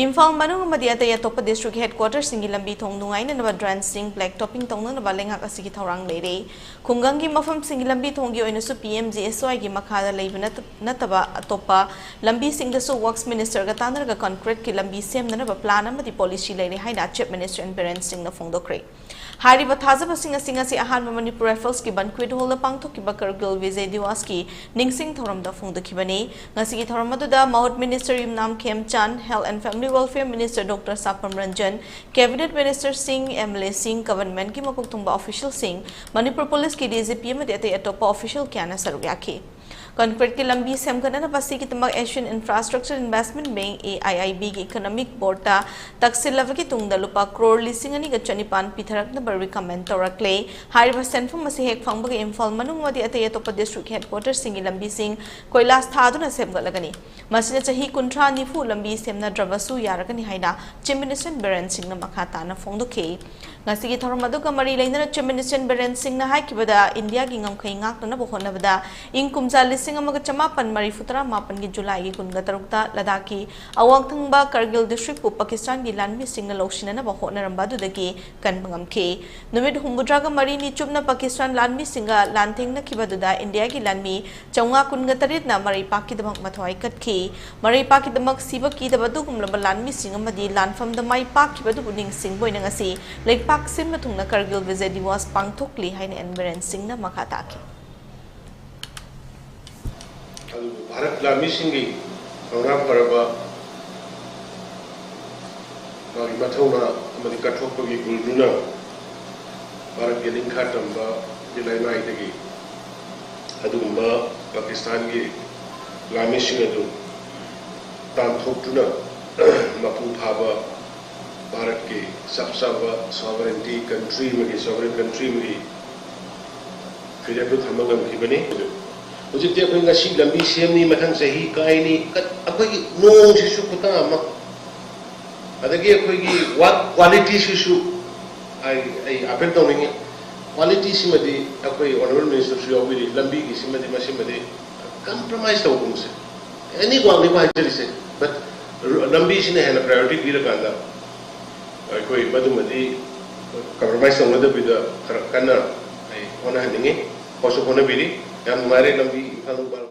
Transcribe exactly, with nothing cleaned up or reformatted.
ꯏꯝꯐꯥꯜ ꯃꯅꯨꯡ ꯑꯃꯗꯤ ꯑꯇꯩ ꯑꯇꯣꯞꯄ district headquarterꯁꯤꯡꯒꯤ ꯂꯝꯕꯤ ꯊꯣꯡ ꯅꯨꯡꯉꯥꯏꯅꯅꯕ drainꯁꯤꯡ black topping ꯇꯧꯅꯅꯕ ꯂꯩꯉꯥꯛ ꯑꯁꯤꯒꯤ ꯊꯧꯔꯥꯡ ꯂꯩꯔꯦ꯫ ꯈꯨꯡꯒꯪꯒꯤ ꯃꯐꯝꯁꯤꯡꯒꯤ ꯂꯝꯕꯤ ꯊꯣꯡꯒꯤ ꯑꯣꯏꯅꯁꯨ P M G S Yꯒꯤ ꯃꯈꯥꯗ ꯂꯩꯕ ꯅꯠꯇ-, ꯅꯠꯇꯕ ꯑꯇꯣꯞꯄ ꯂꯝꯕꯤꯁꯤꯡꯗꯁꯨ Works Ministerꯒ ꯇꯥꯟꯅꯔꯒ concreteꯀꯤ ꯂꯝꯕꯤ ꯁꯦꯝꯅꯅꯕ plan ꯑꯃꯗꯤ policy ꯂꯩꯔꯦ ꯍꯥꯏꯅ Chief Minister ꯕꯤꯔꯦꯟ ꯁꯤꯡꯅ ꯐꯣꯡꯗꯣꯛꯈ꯭ꯔꯦ꯫ ꯍꯥꯏꯔꯤꯕ ꯊꯥꯖꯕꯁꯤꯡ ꯑꯁꯤ ꯉꯁꯤ ꯑꯍꯥꯟꯕ ꯃꯅꯤꯄꯨꯔ ꯔꯥꯏꯐꯜꯁꯀꯤ Banquet Hallꯗ ꯄꯥꯡꯊꯣꯛꯈꯤꯕ ꯀꯔꯒꯤꯜ ꯕꯤꯖꯌ ꯗꯤꯋꯥꯁꯀꯤ ꯅꯤꯡꯁꯤꯡ ꯊꯧꯔꯝꯗ ꯐꯣꯡꯗꯣꯛꯈꯤꯕꯅꯤ꯫ ꯉꯁꯤꯒꯤ ꯊꯧꯔꯝ ꯑꯗꯨꯗ ꯃꯍꯨꯠ Minister Yumnam ꯈꯦꯝꯆꯥꯟ, Health and Family Welfare Minister Doctor ꯁꯥꯐꯝ Ranjan, Cabinet Ministerꯁꯤꯡ, M L Aꯁꯤꯡ, governmentꯀꯤ ꯃꯀꯣꯛ ꯊꯣꯡꯕ officialꯁꯤꯡ, ꯃꯅꯤꯄꯨꯔ Policeꯀꯤ D G P ꯑꯃꯗꯤ ꯑꯇꯩ ꯑꯇꯣꯞꯄ official ꯀꯌꯥꯅ ꯁꯔꯨꯛ ꯌꯥꯈꯤ꯫ Concreteꯀꯤ ꯂꯝꯕꯤ ꯁꯦꯝꯒꯠꯅꯅꯕ ꯑꯁꯤꯒꯤꯗꯃꯛ Asian Infrastructure Investment Bank, A I I Bꯒꯤ Economic Boardꯇ ꯇꯛꯁꯤꯜꯂꯕꯒꯤ ꯇꯨꯡꯗ ꯂꯨꯄꯥ ꯀ꯭ꯔꯣꯔ ꯂꯤꯁꯤꯡ ꯑꯅꯤꯒ ꯆꯅꯤꯄꯥꯟ ꯄꯤꯊꯔꯛꯅꯕ recommend ꯇꯧꯔꯛꯂꯦ꯫ ꯍꯥꯏꯔꯤꯕ ꯁꯦꯟꯐꯝ ꯑꯁꯤ ꯍꯦꯛ ꯐꯪꯕꯒ ꯏꯝꯐꯥꯜ ꯃꯅꯨꯡ ꯑꯃꯗꯤ ꯑꯇꯩ ꯑꯇꯣꯞꯄ district headquarterꯁꯤꯡꯒꯤ ꯂꯝꯕꯤꯁꯤꯡ ꯀꯣꯏꯂꯥꯁ ꯊꯥꯗꯨꯅ ꯁꯦꯝꯒꯠꯂꯒꯅꯤ꯫ ꯃꯁꯤꯅ ꯆꯍꯤ ꯀꯨꯟꯊ꯭ꯔꯥ ꯅꯤꯐꯨ ꯂꯝꯕꯤ ꯁꯦꯝꯅꯗ꯭ꯔꯕꯁꯨ ꯌꯥꯔꯒꯅꯤ ꯍꯥꯏꯅ Chief Minister ꯕꯤꯔꯦꯟ ꯁꯤꯡꯅ ꯃꯈꯥ ꯇꯥꯅ ꯐꯣꯡꯗꯣꯛꯈꯤ꯫ ꯉꯁꯤꯒꯤ ꯊꯧꯔꯝ ꯑꯗꯨꯒ ꯃꯔꯤ ꯂꯩꯅꯅ Chief Minister ꯕꯤꯔꯦꯟ ꯁꯤꯡꯅ ꯍꯥꯏꯈꯤꯕꯗ, ꯏꯟꯗꯤꯌꯥꯒꯤ ꯉꯝꯈꯩ ꯉꯥꯛꯅꯅꯕ ꯍꯣꯠꯅꯕꯗ ꯏꯪ ꯀꯨꯝꯖꯥ ꯂꯤꯁꯤꯡ ꯑꯃꯒ ꯆꯃꯥꯄꯟ ꯃꯔꯤꯐꯨ ꯇꯔꯥ ꯃꯥꯄꯟꯒꯤ ꯖꯨꯂꯥꯏꯒꯤ ꯀꯨꯟꯒ ꯇꯔꯨꯛꯇ ꯂꯗꯥꯈꯀꯤ ꯑꯋꯥꯡ ꯊꯪꯕ ꯀꯔꯒꯤꯜ districtꯄꯨ ꯄꯥꯀꯤꯁꯇꯥꯟꯒꯤ ꯂꯥꯟꯃꯤꯁꯤꯡꯅ ꯂꯧꯁꯤꯟꯅꯅꯕ ꯍꯣꯠꯅꯔꯝꯕ ꯑꯗꯨꯗꯒꯤ ꯀꯟꯕ ꯉꯝꯈꯤ꯫ ꯅꯨꯃꯤꯠ ꯍꯨꯝꯐꯨꯇꯔꯥꯒ ꯃꯔꯤꯅꯤ ꯆꯨꯞꯅ ꯄꯥꯀꯤꯁꯇꯥꯟ ꯂꯥꯟꯃꯤꯁꯤꯡꯒ ꯂꯥꯟꯊꯦꯡꯅꯈꯤꯕ ꯑꯗꯨꯗ ꯏꯟꯗꯤꯌꯥꯒꯤ ꯂꯥꯟꯃꯤ ꯆꯥꯝꯃꯉꯥ ꯀꯨꯟꯒ ꯇꯔꯦꯠꯅ ꯃꯔꯩ ꯄꯥꯛꯈꯤꯗꯃꯛ ꯃꯊ꯭ꯋꯥꯏ ꯀꯠꯈꯤ꯫ ꯃꯔꯩ ꯄꯥꯛꯈꯤꯗꯃꯛ ꯁꯤꯕ ꯀꯤꯗꯕ ꯑꯗꯨꯒꯨꯝꯂꯕ ꯂꯥꯟꯃꯤꯁꯤꯡ ꯑꯃꯗꯤ ꯂꯥꯟꯐꯝꯗ ꯃꯥꯏ ꯄꯥꯛꯈꯤꯕ ꯑꯗꯨꯕꯨ ꯅꯤꯡꯁꯤꯡꯕ ꯑꯣꯏꯅ ꯉꯁꯤ ꯂꯩꯄꯥꯛ ꯁꯤꯟꯕ ꯊꯨꯡꯅ ꯀꯔꯒꯤꯜ ꯕꯤꯖꯌ ꯗꯤꯋꯥꯁ ꯄꯥꯡꯊꯣꯛꯂꯤ ꯍꯥꯏꯅ ꯑꯦꯟ ꯕꯤꯔꯦꯟ ꯁꯤꯡꯅ ꯃꯈꯥ ꯇꯥꯈꯤ꯫ ꯑꯗꯨꯕꯨ ꯚꯥꯔꯠ ꯂꯥꯟꯃꯤꯁꯤꯡꯒꯤ ꯃꯪꯂꯥꯟ ꯐꯔꯕ ꯃꯥꯒꯤ ꯃꯊꯧꯅꯥ ꯑꯃꯗꯤ ꯀꯠꯊꯣꯛꯄꯒꯤ ꯒꯨꯟꯗꯨꯅ ꯚꯥꯔꯠꯀꯤ ꯅꯤꯡꯈꯥ ꯇꯝꯕꯒꯤ ꯂꯩꯃꯥꯏꯗꯒꯤ ꯑꯗꯨꯒꯨꯝꯕ ꯄꯥꯀꯤꯁꯇꯥꯟꯒꯤ ꯂꯥꯟꯃꯤꯁꯤꯡ ꯑꯗꯨ ꯇꯥꯟꯊꯣꯛꯇꯨꯅ ꯃꯄꯨꯡ ꯐꯥꯕ ꯚꯥꯔꯠꯀꯤ ꯆꯞ ꯆꯥꯕ sovereignty country ꯑꯃꯒꯤ, sovereign country ꯑꯃꯒꯤ ꯐꯤꯔꯦꯞꯇꯨ ꯊꯝꯕ ꯉꯝꯈꯤꯕꯅꯤ꯫ ꯍꯧꯖꯤꯛꯇꯤ ꯑꯩꯈꯣꯏ ꯉꯁꯤ ꯂꯝꯕꯤ ꯁꯦꯝꯅꯤ, ꯃꯊꯪ ꯆꯍꯤ ꯀꯥꯏꯅꯤ, ꯀꯠ-, ꯑꯩꯈꯣꯏꯒꯤ ꯅꯣꯡꯁꯤꯁꯨ ꯈꯨꯇꯥ ꯑꯃ, ꯑꯗꯒꯤ ꯑꯩꯈꯣꯏꯒꯤ work qualityꯁꯤꯁꯨ ꯑꯩ, ꯑꯩ appeal ꯇꯧꯅꯤꯡꯉꯤ꯫ Qualityꯁꯤꯃꯗꯤ ꯑꯩꯈꯣꯏ Honourable Ministerꯁꯨ ꯌꯥꯎꯕꯤꯔꯤ, ꯂꯝꯕꯤꯒꯤꯁꯤꯃꯗꯤ, ꯃꯁꯤꯃꯗꯤ compromise ꯇꯧꯒꯨꯝꯁꯦ꯫ Any workꯅꯤꯀꯣ ꯍꯥꯏꯖꯔꯤꯁꯦ, but ꯂꯝꯕꯤꯁꯤꯅ ꯍꯦꯟꯅ priority ꯄꯤꯔꯀꯥꯟꯗ ꯑꯩꯈꯣꯏ ꯃꯗꯨꯃꯗꯤ compromise ꯇꯧꯅꯗꯕꯤꯗ ꯈꯔ ꯀꯟꯅ ꯑꯩ ꯍꯣꯠꯅꯍꯟꯅꯤꯡꯉꯤ꯫ ꯍꯣꯠꯁꯨ ꯍꯣꯠꯅꯕꯤꯔꯤ꯫ ꯌꯥꯝ ꯅꯨꯡꯉꯥꯏꯔꯦ ꯂꯝꯕꯤ ꯏꯝꯐꯥꯜ ꯅꯨꯡꯕꯥꯜ